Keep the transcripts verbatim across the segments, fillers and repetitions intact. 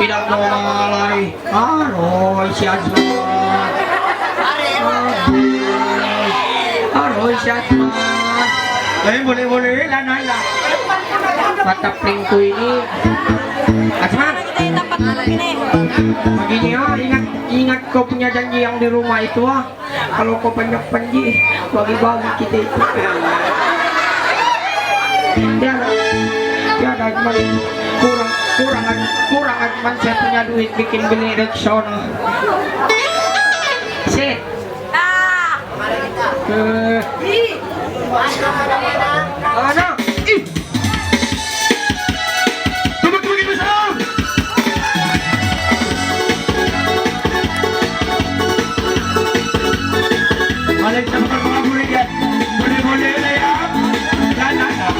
Yang mau malari. Aroy, si Azman. Aroy, si Azman. Eh, boleh-boleh lah, Nana. Mata pringku ini. Azman. Begini, ah, ingat, ingat kau punya janji yang di rumah itu, ah. Kalau kau panjak panji, bagi-bagi kita itu. Tiada, tiada, Azman. Kurang, kurang, kurang, Azman, saya punya duit bikin beli Rexona. Set. Eh. Anak. Ih. Tubag-tubag itu, Sam! Balik sa mga, mga bulig yan. Buli-buli na yan. Yan, yan, yan.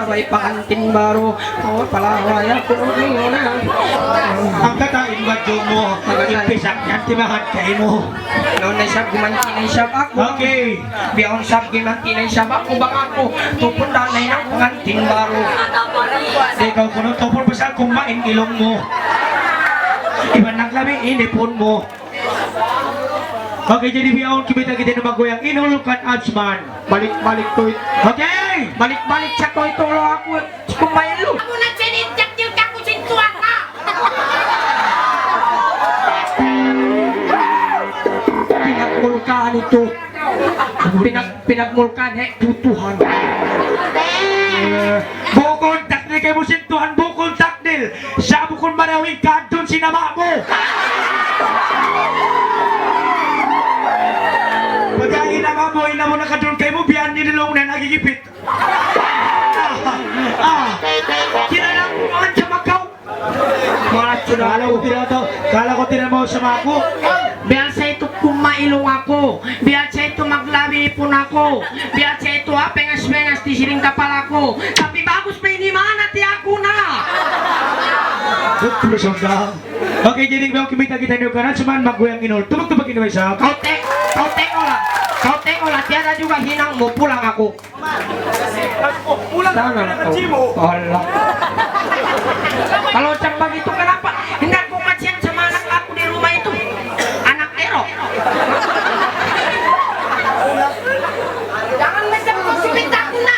Bay pangantin baru. Oh, pala waya ku ni na. Angkat in badju' mu. Angkat in. Ipisak yan, timahat kaymu. Laung na isab, gumanti na isab aku. Okay. Biya' isab, gumanti na isab aku, bang aku. Tupun da na in pangantin baru. Di' kaw kunu' tupun pasal kumain ilung mu. Iban naglabi in ipun mu. Okay, jadi bihaun kimita kita ini magguyang inul kan Ajman. Balik-balik tuud. Okay. Balik-balik sa tuud, tulu aku. Kumaylu. Aku na siya ni Jack Jill, kaku' sin Tuhan na. Pinagmulkaan itu. Pinag-, pinagmulkaan, he, tutuhan. Eh, bukun takdil kaymu sin Tuhan, bukun takdil. Sa' bukun marayaw in kaadtuun sin ama' mu. Pagka in ama' mu, in ama' mu nakaadtuun kaymu, biya' ini laung niya nagigipit. Ah, ah. Kinala' ku man sa makaw. Kala' ku tinataw, kala' ku tinataw sa makaw. Biya' sa itu kumailung aku. Biya' sa itu maglabi ipun aku. Biya' sa itu, ah, pengas-pengas di siring kapala ku. Tapi bagus pa ini, mana ti aku na. Betul, saudara. Okay, jadi bihaun kimita kita ini ukaran, cuman magguyang inul. Tubag-tubag ini, Isab. Kau te-, kau tengoklah. Kau tengoklah, tiada juga hinang mu, pulang aku. Sana na to. Allah. Kalau macam begitu, kenapa? Hendak ku kasihan sama anak aku di rumah itu. Anak Ero. Jangan macam kau sumit aku na.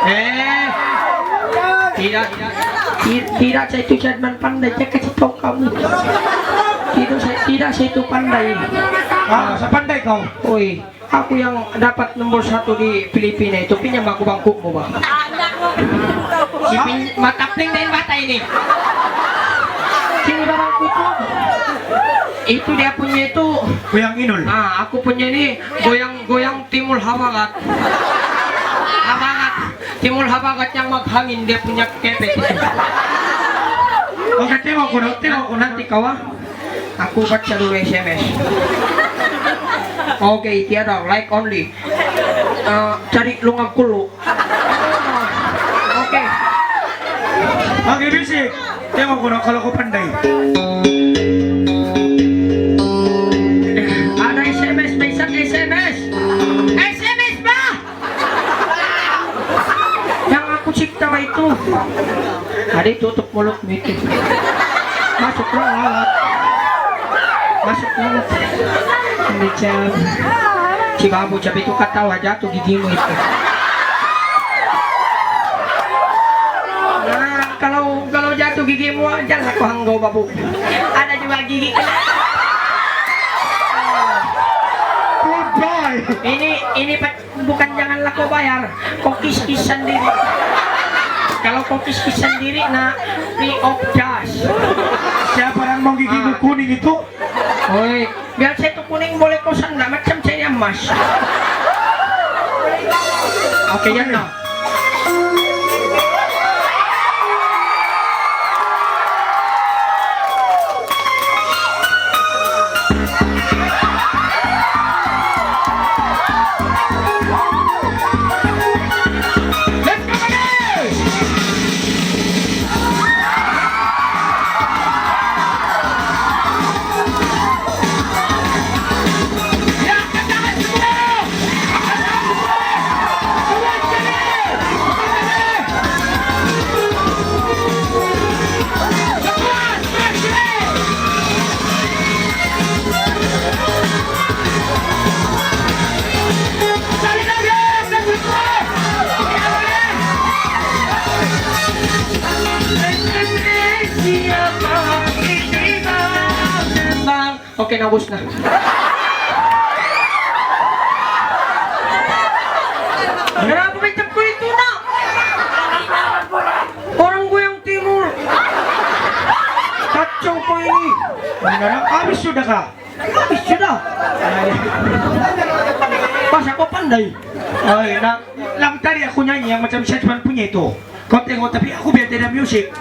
Eh, tidak, ti-, tidak sa itu jadman pandai, jangan kasih tahu kamu. Tidak sa, tidak sa itu pandai. Ah, sa pandai kaw? Uy, aku yang dapat nomor satu di Pilipina itu, pinjam aku bangku mu ba? Ipin-, matapling na in bata ini. Sino ba bangku itu? Itu dia punya itu. Kuyang Inul. Ah, aku punya ini goyang-goyang timul habagat. Habagat. Timul habagat yang maghangin, dia punya kepet. Okay, tengok ko na, tengok ko na, nanti kaw, ah. Aku baca dulu S M S. Okay, tiada, like only. Ah, cari lungag kulu. Okay. Okay, bisi. Tengok ko na kalau kaw pandai. Ada S M S, may isang S M S. S M S ba? Yang aku cipta ba itu? Ada, tutup mulut mu itu. Masuk lawat. Masuk lawat. Ini jam. Si babu, sabi itu katawa, jatuh gigi mu itu. Nah, kalau, kalau jatuh gigi mu, jangan aku hanggau babu. Ada juga gigi. Goodbye. Ini, ini pa-, bukan janganlah kau bayar, kau kiskis sendiri. Kalau kau kiskis sendiri, na free of charge. Siapa yang mau gigi Ah. kuning itu? Oi, biar saya tu kuning boleh kau sanda macam saya emas. Okay, yan na. Okay na, ubus na. Grabe, may tagpo itu na. Orang goyang timul. Kacau ko ini. Benar, habis sudah ka? Habis sudah. Ay. Pas aku pandai. Ay, na, lang tadi aku nyanyi yang macam Satchman punya itu. Kaw tengok, tapi aku biar tiada music.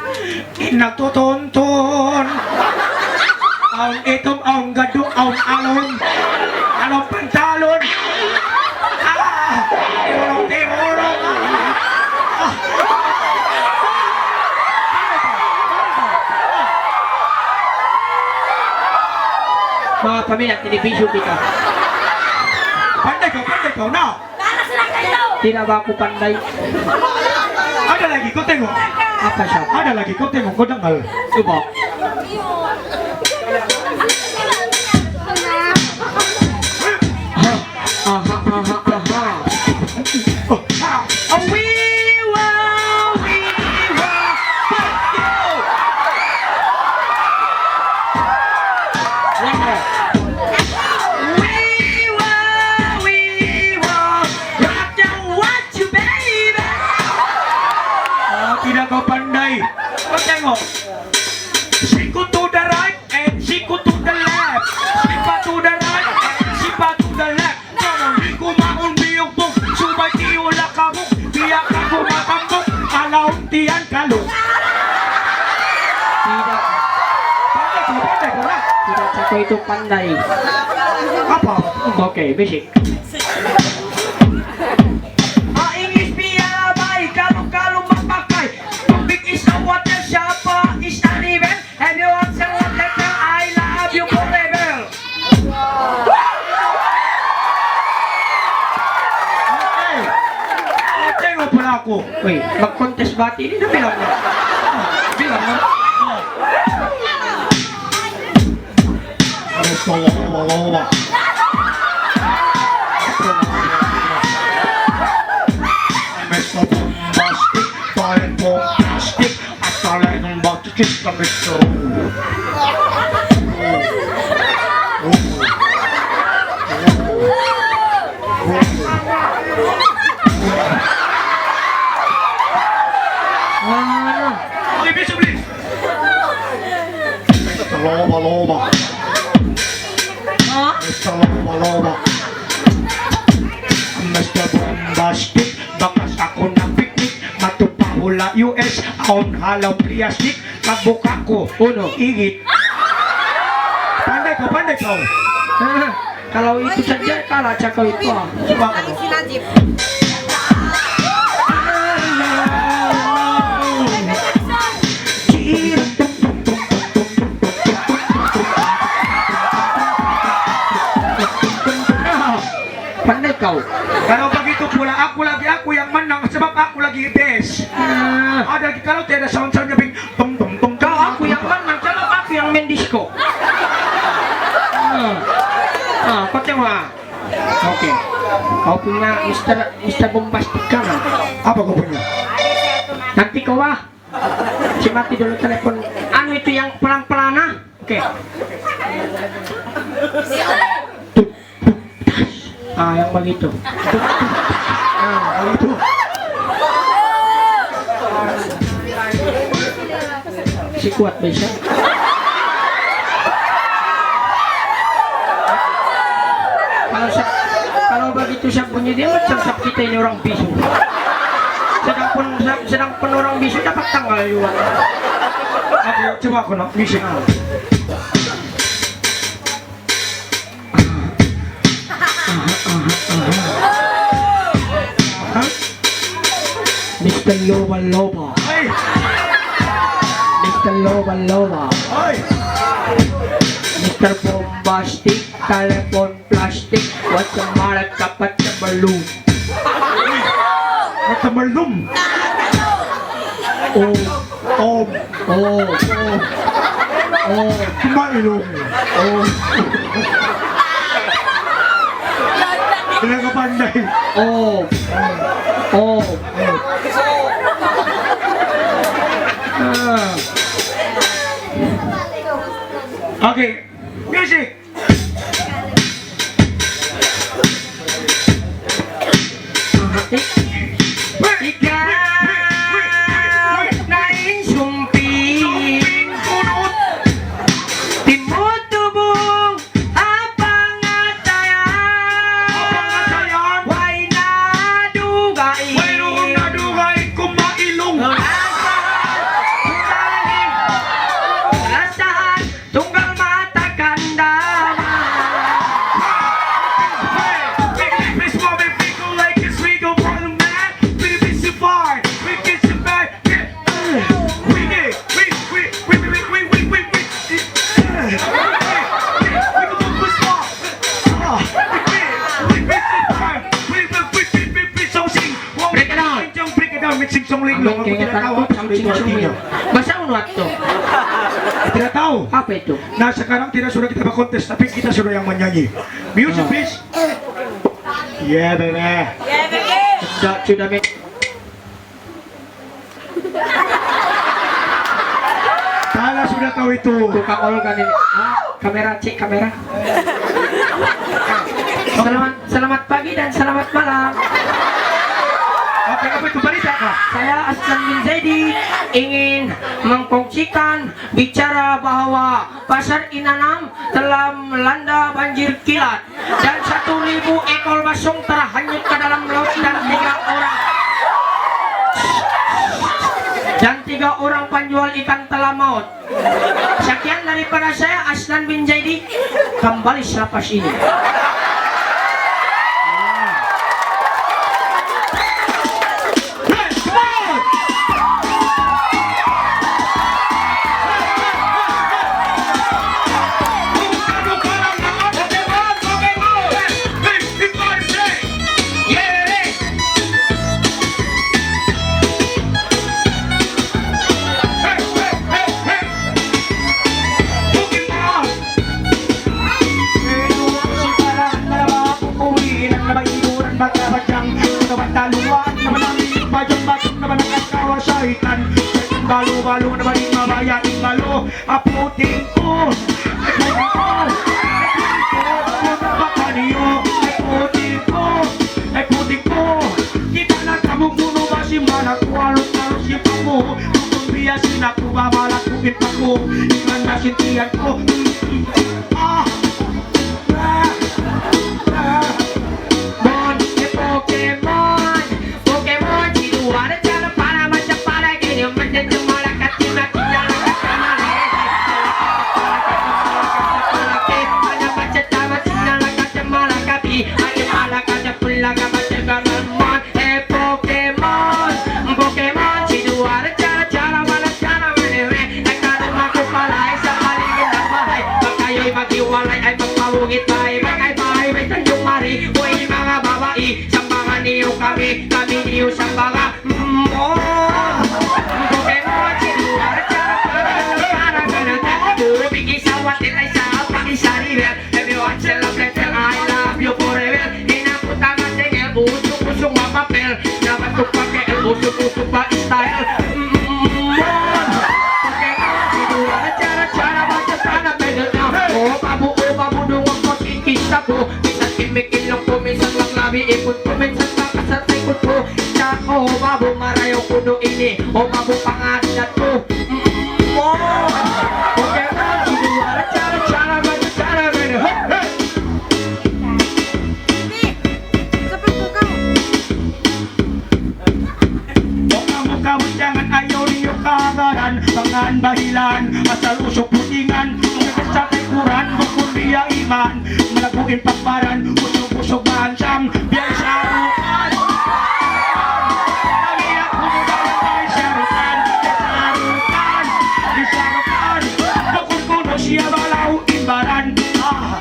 Nagtutuntun. Awn itum, awn gadu, awn alon. Alon pantalon. Ah, tirurung, tirurung. Ah. Mga paminat, tinipiso kita. Pandai kaw, pandai kaw na. Tidak ba aku pandai? Ada lagi, kaw tengok. Apa siya? Ada lagi, kaw tengok, kaw dangal. Subukan. Aha, aha, aha. Oh, ha. Awiwa, wiwa, fuck you. One more. Wiwa, wiwa, rock down, want you, baby. Ah, tidak kaw pandai. Kaw tengok. Siku to the right and siku to the left. Sipa to the right and sipa to the left. Kamu di ku maun biyugbug, subay tiyulak kabug, biya' kaku matambuk, alaun tiyan kalug. Tidak. Pandai kaw, pandai kaw na. Tidak sa kaw itu pandai. Apa? Okay, basic. Ah, English beer, bay, kalu-kalu mapakay. Tubig is a water, siyapa is an event. Have you ever said that I love you forever? Hey! Tengok pala aku. Uy, mag-contest bati ini na bilang mo. Bilang mo. Ano to? Wala, wala. Sista Mister. Ah. Okay, please, please. Loba, loba. Ha? Mister Loba, loba. Mister Bombastic, bakas aku na picnic, matu pa hula U S, awn halaw plastic, pagbuka ku, unu, igit. Pandai kaw, pandai kaw. Ah, kalau itu saja, kalah siya kaw itu, ah. Cuba kaw. Pandai kaw. Kalau begitu pula, aku lagi aku yang menang sebab aku lagi best. Ah. Ada lagi kalau tiada sound-sound niya, bing, bing, bing, bing. Kalau aku yang menang, kalau aku yang main disco. Ah. Ah, kau tengok, ah. Okay. Kau punya Mister, Mister Bombastic kan? Apa kau punya? Nanti kau, ah. Si mati dulu telepon. Anu itu yang pelan-pelan, ah? Oke. Tuk, tuk, tas. Ah, yang begitu. Tuk, tuk, tas. Ah, begitu. Si kuat bisa. Kalau sa-, kalau begitu siya bunyi dia, macam sab kita ini orang bisu. Sedang pun, sedang pun orang bisu dapat tanggal juga. Oke, coba aku nak bisi. Mister Loba Loba. Hey. Mister Loba Loba. Hey. Mister Bombastic, telepon plastik, what's the matter, kapat sa balloon? What's the balloon? Oh, oh, oh, oh, oh, kumailong. Oh. Pinakapanday. Oh, oh, oh. Ah. Okay, music. Ikaw na in sumping, timutubo ha pangatayan. Way na dugaing, wayruun na dugaing kumailong. Lasahan tunggal mata kandaman. Break it down. Break it down, mixing song linglung. Amin, kaya nga takot, mixing song linglung. Basta unu ato. Tidak tahu. Apa itu? Nah, sekarang tidak sudah kita berkontes, tapi kita sudah yang menyanyi. Music, please. Yeah, baby. Yeah, baby. Sudah, sudah, mi-, Tala sudah tahu itu. Tukang Olga ini. Ah, kamera, cek kamera. Selamat, selamat pagi dan selamat malam. Oke, apa itu, berita kah? Saya Aslan bin Zaidi ingin mengkongsikan bicara bahwa Pasar Inanam telah melanda banjir kilat dan satu ribu ekor basung terhanyut ke dalam laut dan tiga orang, dan tiga orang penjual ikan telah maut. Sekian daripada saya, Aslan bin Zaidi, kembali selepas ini. Balu-balu na ba di' mabaya' Aputing ku, aputing ku, aputing ku, aputing ku, aputing ku. Kita' na kamu kunu' ba sin bana ku, alut-alut sin paku. Bukun biya' sin aku, babalak ku in paku. Iman na sin tiyan ku. Ah, ah, ah. Mon, eh, Pokemon. Pokemon, sinuwara cara para macam para gini, macam cemara kati mati nyala kata mati. Hanya baca tamat nyala kata mala kapi, hanya mala kata pula kata cemara mon, eh, Pokemon. Pokemon, sinuwara cara, cara mana, cara mana, eh, eh, kalau aku palai, sa paling indah bahai, makayoy magiwalay, ay magpawungit bahai, magkay bahai, may tanjung mari, uy, mga babai, sambangan niyo kami, kami niyo sambangan. Mm, oh. Pokemon, sinuwara cara, cara, cara, cara, tubig isawat, itay sa apa, isariwer. Everyone celebrate, I love you forever. Hinaputan natin, eh, usok-usok mapapel. Dapat ko pa, eh, usok-usok pa style. Mm, mm, mm, mm. Pokemon, sinuwara cara, cara, baca sana, pwede na. Oh, babu, oh, babu, dungan ko, kikita ko. Minsan kimikilong ku, minsan maglabi ikut ku, minsan makasat ikut ku. Sa' o babu marayaw kunu' ini, o babu pangadat ku. Mm, oh. Okay, sinuwara cara, cara, cara, cara, cara. Hey, hey. O kamu, kamu jangan ayaw niyu kagaran, pangan bahilan, asal usok putingan, sa' tikuran, bukun biya' iman, malagu' in pagbaran, usok-usok bansang, biya' sarukan. Kami aku muda, biya' sarukan, biya' sarukan, biya' sarukan, bukun kunu' siya balau in baran. Ah.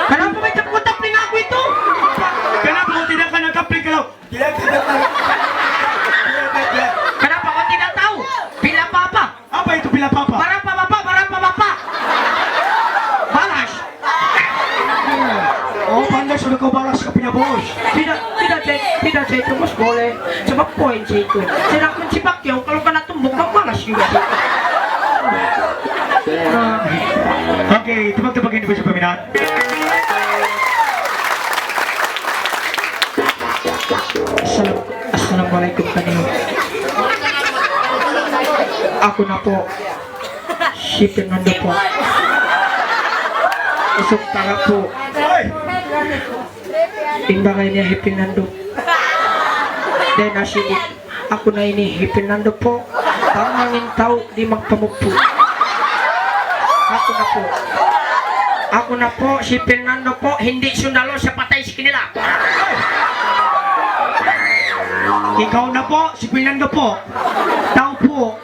Kenapa macam kau tapling aku itu? Kenapa kau tidak kena tapling kalau Tidak, tidak, tidak. Tidak, tidak. Kenapa kau tidak tahu? Pila papa. Apa itu pila papa? Barapa bapa, barapa bapa. Balas. Oh, pandai sudah kau balas kau punya bos. Tidak, tidak, Cek. Tidak, Cek. Itu bos boleh. Sebab poin situ. Sedangkan si Pacquiao, kalau kena tumbuk, membalas juga. Nah. Okay, tepuk-tepuk ini bagi peminat. Assalam-, assalamualaikum kaniyu. Aku na pu', si Fernando pu'. Usug Tara pu'. In bangay niya hi Fernando. Dayn ha Cebu. Aku na ini hi Fernando pu'. Bang mangin tau di' magpamugpu'. Aku na pu'. Aku na pu', si Fernando pu', hindi sundalo sa patay sa kanila. Ikaw na pu', si Fernando pu'. Tau pu'.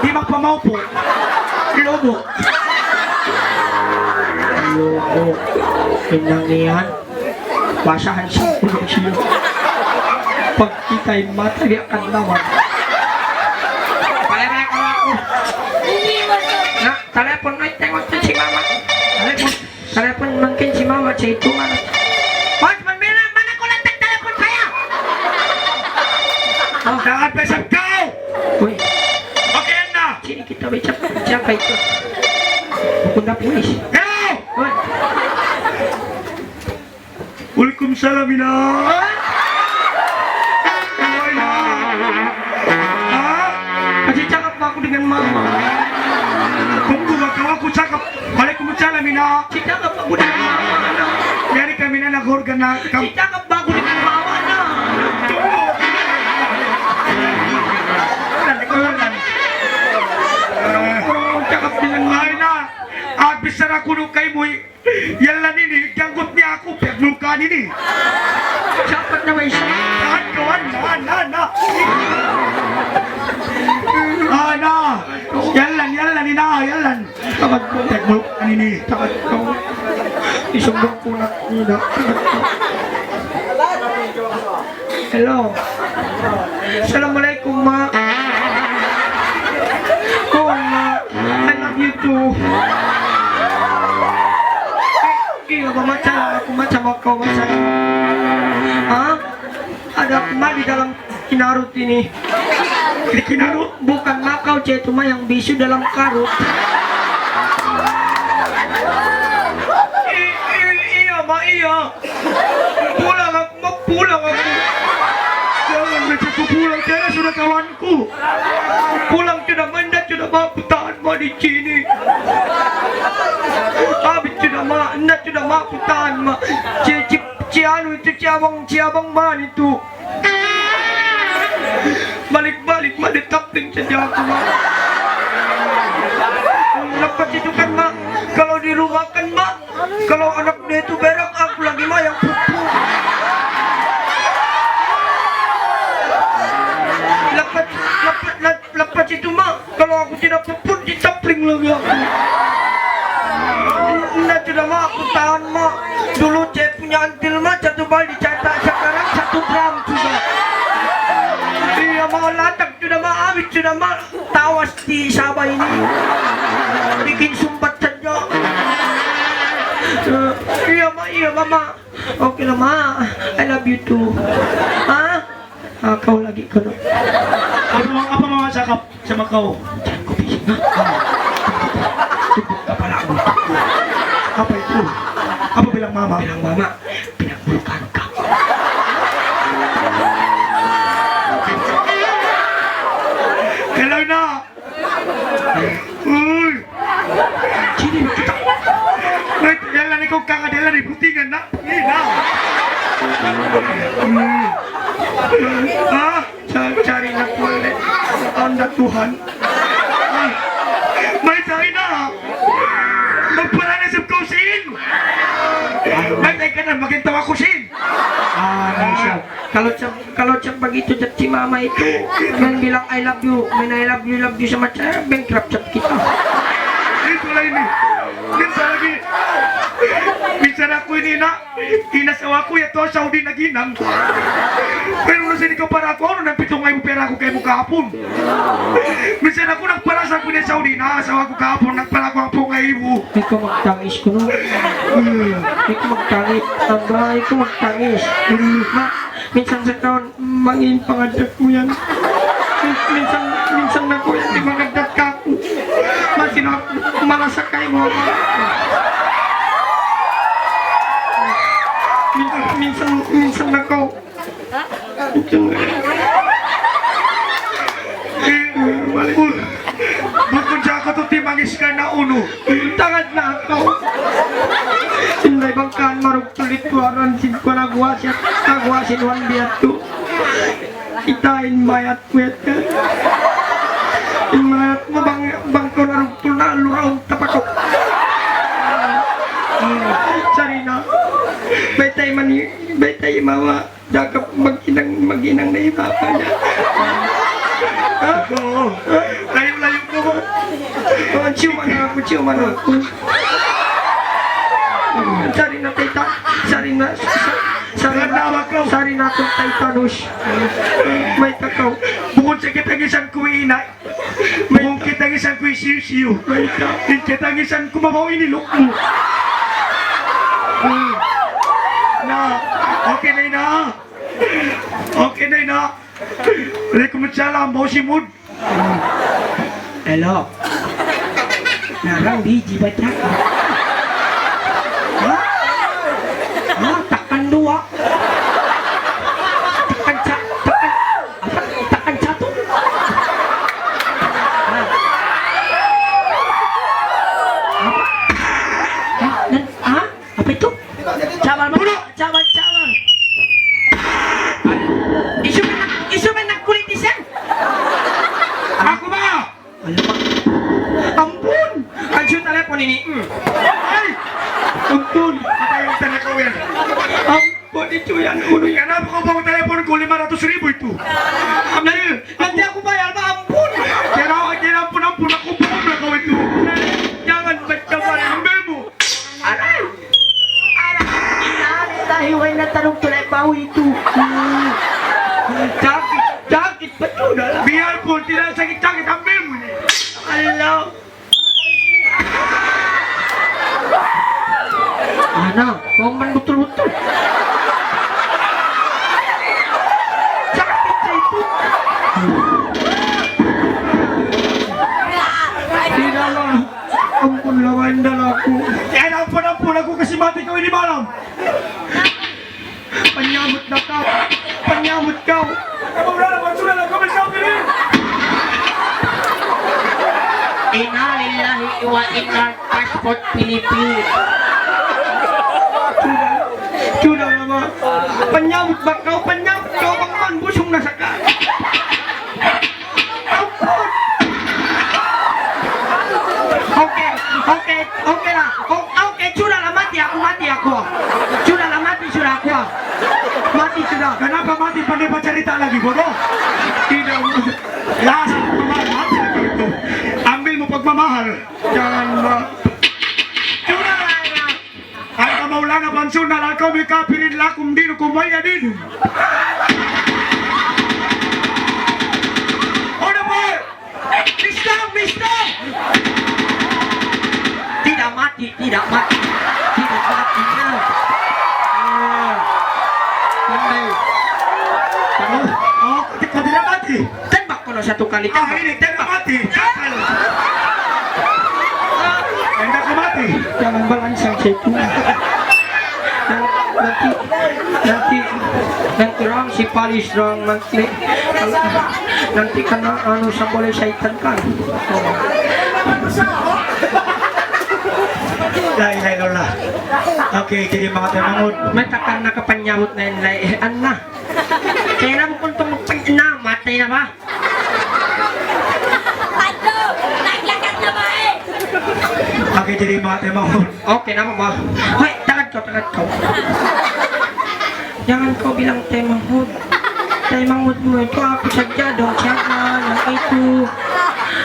Di' magpamaupu'. Lubu'. Lubu'. Inang iyan. Basahan sa pulong siya. Pagkita' in mata niya, kadlawan. Pala na ako, ako. Na, telepon na, tengot na si mama. Telepon. Telepon mangkin si mama, sa itu mana. Bos, man, mana, mana ko lang tag-telepon kaya? Oh. Jangan besok kau. Uy. Okay na. Sini kita, uy, siya, siya pa ito. Bukun na pulis. Kau! Uy. Waalaikumsalam, ina. Uy, ina. Ha? Kasi check-up ba aku dengan mama? Kung gumagawa ko check-up, waalaikumsalam, ina. Check-up ba aku dengan mama, anak? Yari kami na nag-organ na kam- Check-up ba aku dengan mama, anak? Check-up dengan mama. Ay, na. At bisara ko nung kay mo, eh. Yan lang ini, janggot niya aku, piyagmulkaan ini. Dapat na may siya. Kawan, kawan, na, na, na. Ah, na. Yan lang, yan lang, ina, yan lang. Dapat ko, piyagmulkaan ini. Dapat ko. Isang buwan ko na, ina. Dapat ko. Hello. Assalamualaikum, Ma. Oh, Ma. I love you too. Kira ba masalah aku, macam aku masalah. Ha? Ada aku, Ma, di dalam kinarut ini. Di kinarut? Bukan, Ma, kau cek itu, Ma, yang bisu dalam karut. I-, i-, iya, Ma, iya. Pulang aku, Ma, pulang aku. Jangan baca aku pulang, tiada sudah kawanku. Pulang sudah, Ma, inda sudah, Ma, aku tahan, Ma, di sini. Habis sudah, Ma, inda sudah, Ma, aku tahan, Ma. Si, si, si anu itu, si abang, si abang man itu. Balik-balik, Ma, ditapling saja aku, Ma. Lepas itu kan, Ma, kalau di rumah kan, Ma, kalau anak dia itu berak, aku lagi, Ma, yang pupuk. Lepas, lepas, lepas, lepas itu, Ma, kalau aku tidak pupuk, ditapling lagi aku. Nah, sudah, Ma, aku tahan, Ma. Dulu saya punya antil, Ma, satu bal dicetak, sekarang satu gram sudah. Iya, Ma, latak sudah, Ma, habis sudah, Ma. Tawas di Sabah ini. Bikin sumbat saja. Eh, iya, Ma, iya, Ma, Ma. Okay na, Ma. I love you too. Ha? Ah, kau lagi, kau. Apa, apa mau cakap sama kau? Jangan kau bising, ha? Tupuk kepala aku. Apa itu? Apa bilang mama? Bilang mama, pinagmulukan ka. Kalau na, uy! Sini kita. Wait, yan lang ikaw kakadelan, ibutingan na. Ina. Hmm. Ha? Sa-, sari na kulit. Ang datuhan. May sari na. Magpara na sa kusin. May tayo ka na, magintawa kusin. Ah, nice. Kalau siya, kalau siya begitu, siya si mama itu, main bilang, "I love you." Main, "I love you, love you," sama siya, bankrupt siya kita. Ito lang ini. Minsan lagi. Minsan aku ini, na, inasawa ku yadtu ha Saudi naghinang. Pero na sini ka para aku, ano, nang pitung ngaibu pera aku kaymu kahapon. Minsan aku nagpara sa aku ini Saudi, na, asawa ku kahapon, nagpara aku hangpu' ngaibu. Ikaw magtangis kunu'. Ikaw magtangis. Aba, ikaw magtangis. Ma, minsan sa taun, mangin pangaddat mu yan. Min-, minsan, minsan na ku yan, di' mangaddat kaku'. Masi na, malasa kaymu, ma. Min-, minsan, minsan na ku. Bukun sa aku tu timangis ka na unu. Tangad na aku. Inday bang kan marugtul itu aran sin kuan aguwa siya, aguwa sin wan biya' tu. Kita in mayat ku yadtu. In mayat mu bang, bang ku narugtul na luraun tapakuk. Sari na. Baytai mani, baytai mawa. Jaga maghinang, maghinang na in bapa niya. Aku, layu-layu ku. Oh, ciuman aku, ciuman aku. Sari na tayta-, sari na, sa-, sari na, sari na aku taytanus. Mayta' kaw. Bukun sa kiyatangisan ku in ina'. Bukun kiyatangisan ku in hisiyu-siyu. Mayta'. In kiyatangisan ku mabaw in iluk mu. Hmm. Na, okay na, ina'. Okay na, ina'. Alaykum salam, baw simud. Hello. Narang biji baca. Ha? Ha? Takan duwa. Takan sa-, takan, apa? Takan satu. Ha? Apa? Ha? Nan-, ha? Apa itu? Sabar, Ma. Bunuh! Sabar, sabar. Isu man, isu man nagkulit siya. Aku ba? Alam mo. Ampun! Kansiyu telepon ini. Hmm. Ay! Ampun! Apa yang saya kawin? Ampun, itu yan. Unu yan? Kenapa kau bawa telepon ku lima ratus ribu itu? Ampun. Nanti aku bayar, Ma. Ampun! Kira, kira ampun, ampun. Aku pukul kau itu. Jangan baca barang. Ambil mu. Aray! Aray! Inna lillahi wa inna, tarugtul, ay, bawi itu. Hmm. Sakit, sakit, betul dah. Biarpun tidak sakit-sakit, ambil mu ini. Allah. Ana, kaw man butul-butul. Sakit sa itu. Di' na, ampun, lawain na aku. Yan, ampun, ampun, aku kasi mati kaw ini malam. Panyamut na kaw. Panyamut kaw. Inna lillahi wa inna passport Pilipin. Sudah, sudah lama. Panyamut ba kaw, panyamut kaw, bang man busung na sa ka. Ampun. Okay, okay, okay na. O-, okay, sudah lah, mati aku, mati aku. Sudah lah, mati sudah aku. Mati sudah. Kenapa mati? Pandai bercerita lagi, bodoh. Tidak. Last, mati itu. Ambil mu pagmamahal. Jangan, Mbak. Sudah lah, ya. Ay, ka Maulana Pansun, na lakaw mi kapirin lakum dinukum waliya din. Ano ba? Mister, mister! Tidak mati, tidak mati. Tidak mati, ya. Ah. Pandai. Ano? Oh, kau tidak mati. Tembak kaw na satu kali, ah, tembak. Ini tembak mati. Gatal. Tembak ka mati. Jangan balansang sa itu. Nanti, nanti, nanti orang si Palis orang nanti, nanti kena anu sa boleh syaitan kan. Oh. La ilaha illallah. Okay, jadi manga taymanghud. May takang nakapanyahut na yun, la, eh, anna. Kaya na bukun itong magpany-, na, matay na ba? Aduh, naglakad na ba eh? Okay, jadi manga taymanghud. Okay na ba? Hoy, tagad kaw, tagad kaw. Jangan kaw bilang taymanghud. Taymanghud mu itu aku sadja, dong, sadja, yang itu.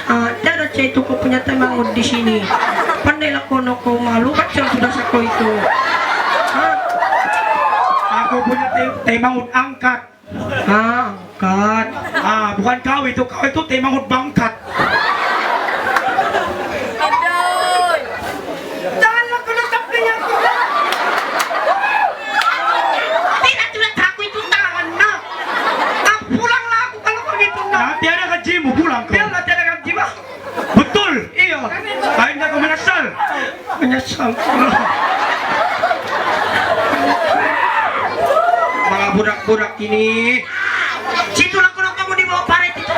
Ah, tiada sa itu kaw punya taymanghud di sini. Pandai lah kaw, no, kaw malu, baca sudah sa kaw itu. Ha? Aku punya tay-, taymanghud angkat. Ah, angkat. Ah, bukan kaw itu, kaw itu taymanghud bangkat. Aduh. Jangan lah kaw nagkapli niya aku. Tidak, tidak, aku itu tahan na. Ah, pulang lah aku kalau begitu na. Nanti ada gaji mu, pulang kaw. Biar nanti ada gaji, bah. Betul. Iya. Ay, hindi ako manasal. Manasal. Manga budak-budak ini. Situ lang kaw nagkamu di bawah parit itu.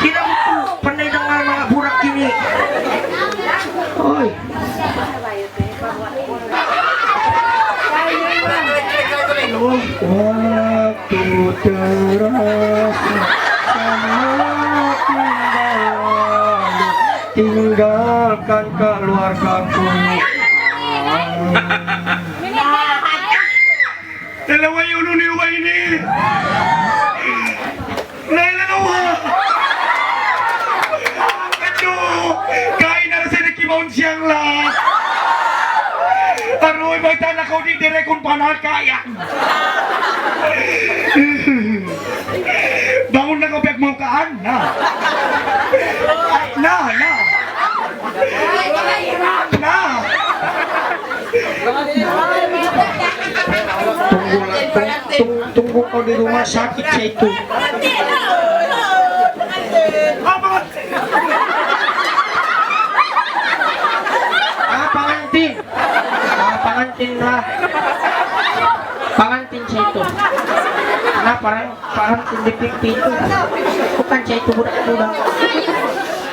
Tidak buku. Pandai dangal manga budak ini. Oy. Waktu terasa sama tinggalkan keluargaku. Lalawa in unu niyu ba ini? Nailalawa! Aduh! Kain na sa kimaun siyang la! Aruy, may tana ko di dire kung panakaya! Bangun na kaw piyagmukaan na! Na, na! Na! Tunggu lang, tung-, tung-, tunggu kaw di rumah sakit sa itu. Ah, pangantin! Ah, pangantin na. Pangantin sa itu. Na, parang, parang hindi pipi itu. Bukan sa itu, budak-budak.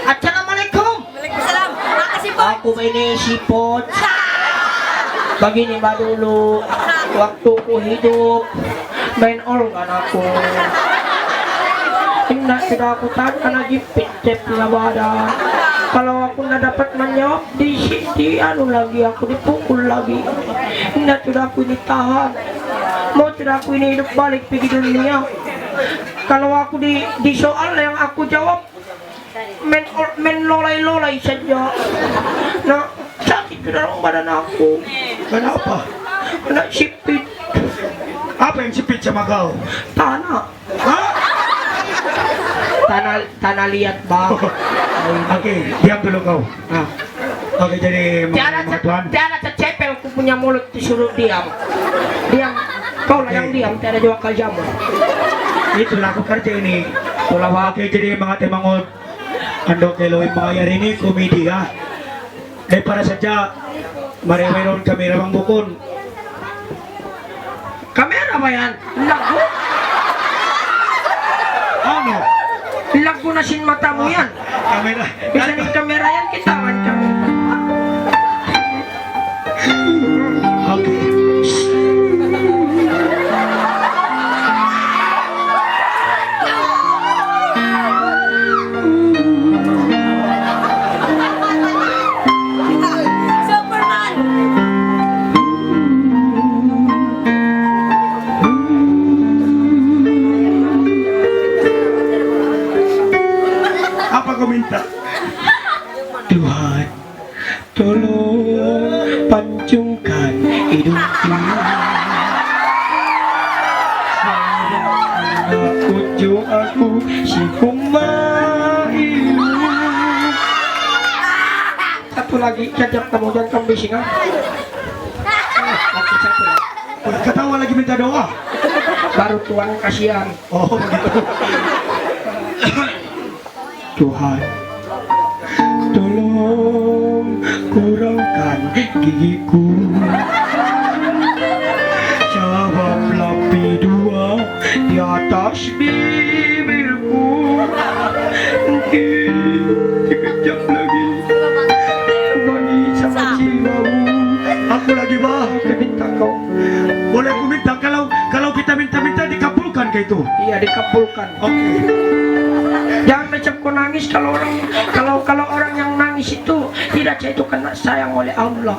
Assalamualaikum. Waalaikumsalam. Makasipot. Aku ini sipot. Bagini ba dulu, waktu ku hidup, main organ aku. Inna sudah aku tak kena jipit cep na badan. Kalau aku na dapat menjawab, di, di anu lagi aku, dipukul lagi. Inna sudah aku ini tahan. Mau sudah aku ini hidup balik pergi dunia. Kalau aku di, di soal yang aku jawab, Men-, men-lolay-lolay sadja. Na, sakit na daw in badan aku. Kenapa? Na, sipit. Apa yang sipit sa Macau? Tanah. Ha? Tanah, tanah liat ba? Okay, diam dulu kau. Ah. Okay, jadi mga, tiada mga sa-, tuwan. Tiada sa chapel ku punya mulut disuruh diam. Diam. Kau lah yang diam, tiada juga kau jamu. Itulah aku kerja ini. Itulah, Pak. Okay, jadi mga taymanghud, andu' kalu in manga yari ini, komedi, ha? Dayng para sadja, mari wayruun kamera bang bukun. Kamera ba yan? Lagu. Ano? Lagu na sin mata mu yan. Kamera. Bisan in kamera yan, kita man kami. Okay. Superman! Apa kau minta? Tuhan, tolong pancungkan hidungku. Sabab anak cucu aku si Kumail. Satu lagi, jajak kamu, jangan kamu bisingan. Satu, satu. Ketawa lagi minta doa. Baru tuan kasihan. Oh, begitu. Tuhan, tolong kurangkan gigiku. Sabab labi dua di atas bibirku. Mungkin sekejap lagi. Bagi sama jiwamu. Aku lagi, bah. Minta kau. Boleh aku minta kalau, kalau kita minta-minta dikabulkan ke itu? Iya, dikabulkan. Oke. Jangan macam kau nangis kalau orang, kalau, kalau orang yang nangis itu tidak, saya itu kena sayang oleh Allah.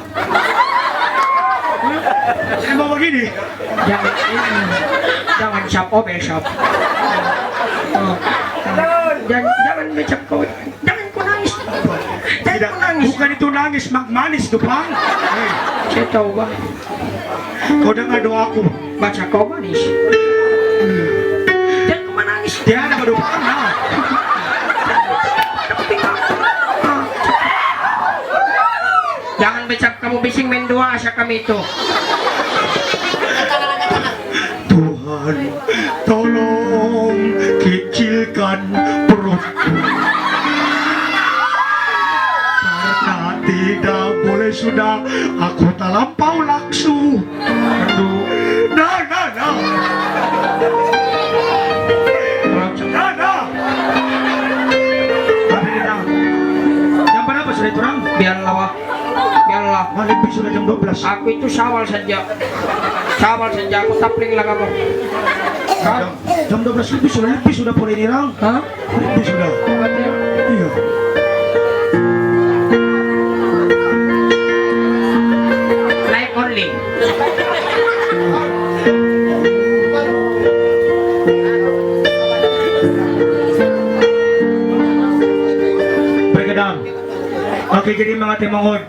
Emang begini? Jangan, jangan sap, oh, besok. Oh. Jangan, jangan macam kau. Jangan kau nangis. Jangan kau nangis. Bukan itu nangis, magmanis tu, Pang. Eh, saya tahu, Bang. Kau dengar doaku. Baca kau manis. Jangan kau menangis. Dia ada pada Pang, nah. Jangan becak kamu bising main dua asa kami itu. Tuhan, tolong kecilkan perutku. Karena tidak boleh sudah aku terlampau laksu. Aduh. Nah, nah, nah. Nah, nah. Tapi kita, jam berapa sudah itu, Rang? Biarlah, Wak. Biarlah. Nah, lebih sudah jam dua belas. Aku itu Syawal saja. Syawal saja, aku tapling lah kamu. Jam, jam dua belas lebih sudah, lebih sudah pula ini, Rang. Hah? Lebih sudah. Iya. Live only. Breakdown. Okay, jadi manga taymanghud,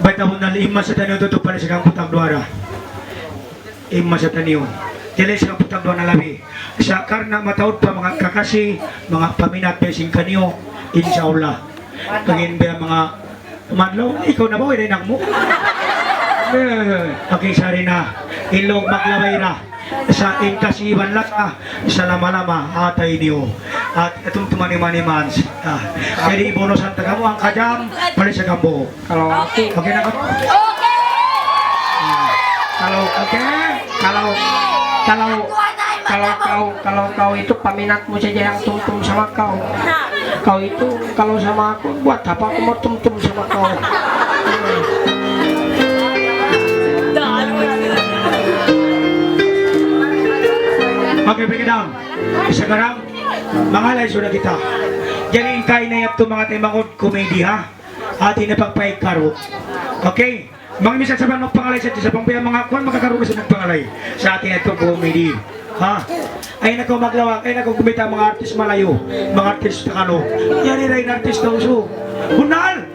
bayta' bunnal, in masa taniyu tuud pala sa hangpu' tagduwa ra. In masa taniyu. Jari sa hangpu' tagduwa na labi. Sa' karna' mataud pa manga kakasi, manga paminat biya' sin kaniyu, insya Allah. Pag-in biya' manga madlaw, ikaw na ba, way na in anak mu? Eh, okay, sari na. Ilog maglabay ra. Sa' in kasi iban lasa, salama-lama, atay niyu. At itum tumani-mani man. Ah, jadi bonusan ta kamu, hangka jam, balik sa kambu. Kalau aku, okay na kamu? Okay. Kalau, okay, kalau, kalau, kalau kau, kalau kau itu paminat mu saja yang tumtum sama kau. Kau itu kalau sama aku, buat apa aku mau tumtum sama kau? Okay, breakdown. Sekarang, mangalay sudah kita. Jadi, in kaina yadtu manga taymanghud, komedi, ha? Hati niya pagpaikaru. Okay? Manga misan sa' magpangalay sa', sa' pangbiya' manga kuwan, makakaru na sa' magpangalay. Sa' hati niya yadtu komedi. Ha? Ayaw na kaw maglawag, ayaw na kaw kumita' manga artis Malayu, manga artis Tagalog. Yari ra in artis Tausug. Bunnal?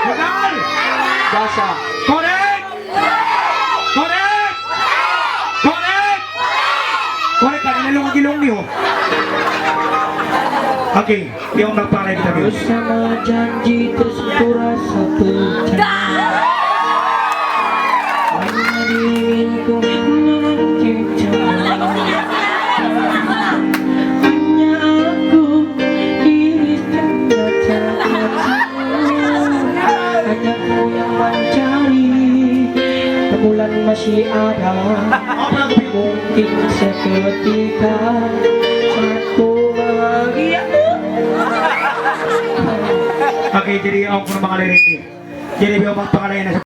Bunnal! Basa. Correct! Correct! Correct! Wala' ka, nilalong-ilong niyu. Okay, yung magpalay kita, Bill. Sama janji terus ku rasa percaya. Hanya dingin ku mengecam. Hanya aku iri dan mata-mata. Hanya ku yang mencari. Bulan masih ada. Mungkin seketika aku bahagia. Okay, jadi, awn ku na manga lirik. Jadi, biya' magpangalayan na sa